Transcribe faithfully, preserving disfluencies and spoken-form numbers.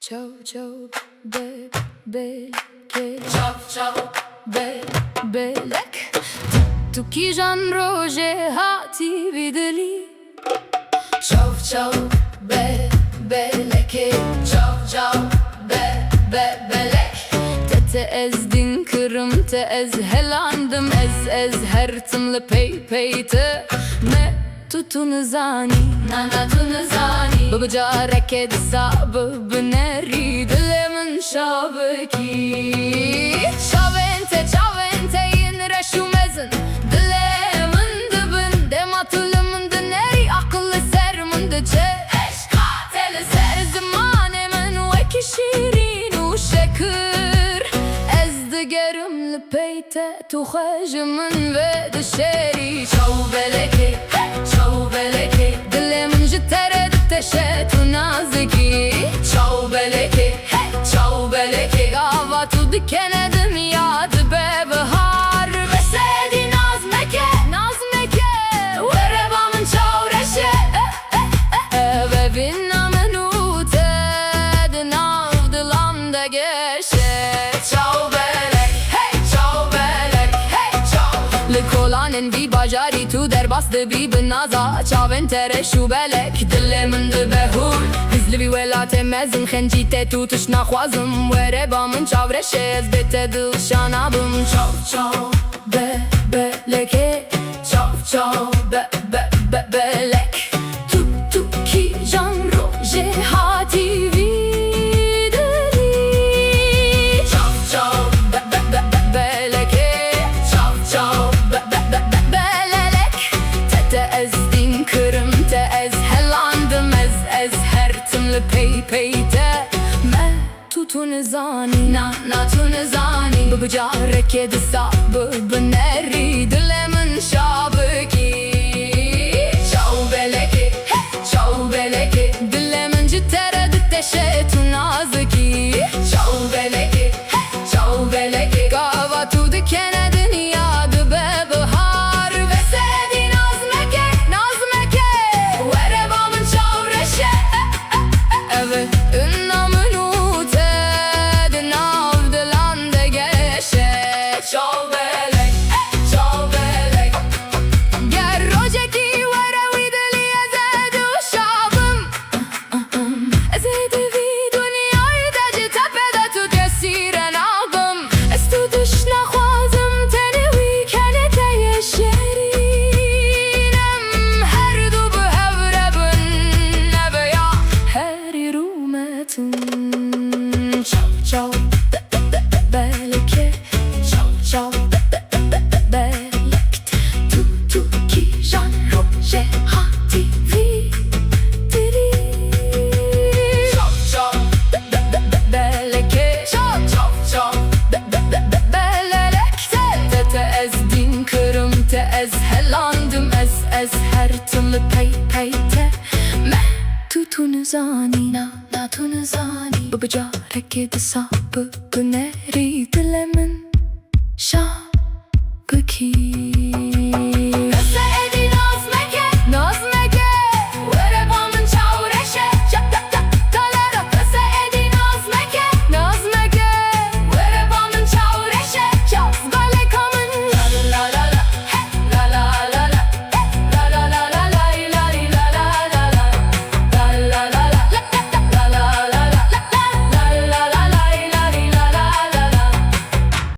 Çaw çaw be belekê. Çaw çaw be belek. Tu kîjan rojê hatî vî dilî? Çaw çaw be belekê. Çaw çaw be be belek. Te te ez din kirim, te ez helandim, ez ez her tim li pey pey te. Me Tu, tu nizanî. Na, na, tu nizanî. Bi, bi carekê disa bi, binerî dilê min şabikî. Çavên te, çavên te yên reş û mezin dilê min dibin. Dema tu li min dinerî, aqil li ser min diçe. Eşqa te li ser zimanê min wekî şîrîn û şekir. Ez digerim li pey te. Tu xwe ji min vedişêrî. Çaw belekê, hey, çaw belekê. Dilê min ji te re diteşe, tu nazikî. Çaw belekê, hey, çaw belekê. Gava tu dikene dinya dibe bihar. Vesedî naz meke, naz meke. Were ba min çaw reşe. Eh, eh, eh, eh. Vevîna min û te di nav dilan de geşe. Çaw belek, hey, çaw belek, hey, çaw. Li kolanên vî bajarî tu derbas dibî bi naza. Çavên te reş û belek, dilê min dibe hûr. Biz li vî welatê mezin, xencî te tu tişt naxwazim. Were ba min çav reşê, ez bê te dilşa nabim. Çaw, çaw, be, belekê. Çaw, çaw, be, be, be, belek. Tu, tu kîjan rojê hatî vî dilî? Çaw, çaw, be, be, be, be, belekê. Çaw, çaw, be, be, be, be, belelek. Te, te ez din kirim, te ez helandim, ez, ez her tim li pey, pey te. Me Tu, tu nizanî. Na, na, tu nizanî. Bi, bi carekê disa bi, binerî dilê min şabikî. Çaw belekê, hey, çaw belekê. Dilê min ji te re diteşe, tu nazikî. Çaw belekê, hey, çaw belekê. Gava tu dikene dinya dibe bihar. Vesedî naz meke, naz meke. Were ba min çaw reşe. Ev e na min û te di nav dilan de geşe. Çaw belek, çaw belek. Ger rojekî were wî dilî ez ê dişa bim. Ez ê di vî dinyayê de ji tepe de tu tesîre nabim. Ez tu tişt naxwazim, tenê wî kenê te yê şêrîn. Em her du bi hev re bin, nebe ya herî rûmetin. Çaw, çaw, be, be, be, belekê. Çaw, çaw, be, be, be, be, be, belek. Tu, tu kîjan rojê hatî vî dilî? Çaw, çaw, be, be, be, be, belekê. Çaw, çaw, çaw, be, be, be, be, belelek. Te, te, te ez din kirim, te ez helandim, ez, ez her tim li pey, pey te. Me, tu, tu nizanî. Na, na, tu nizanî. Bi, bi carekê disa bi, binerî dilê min şa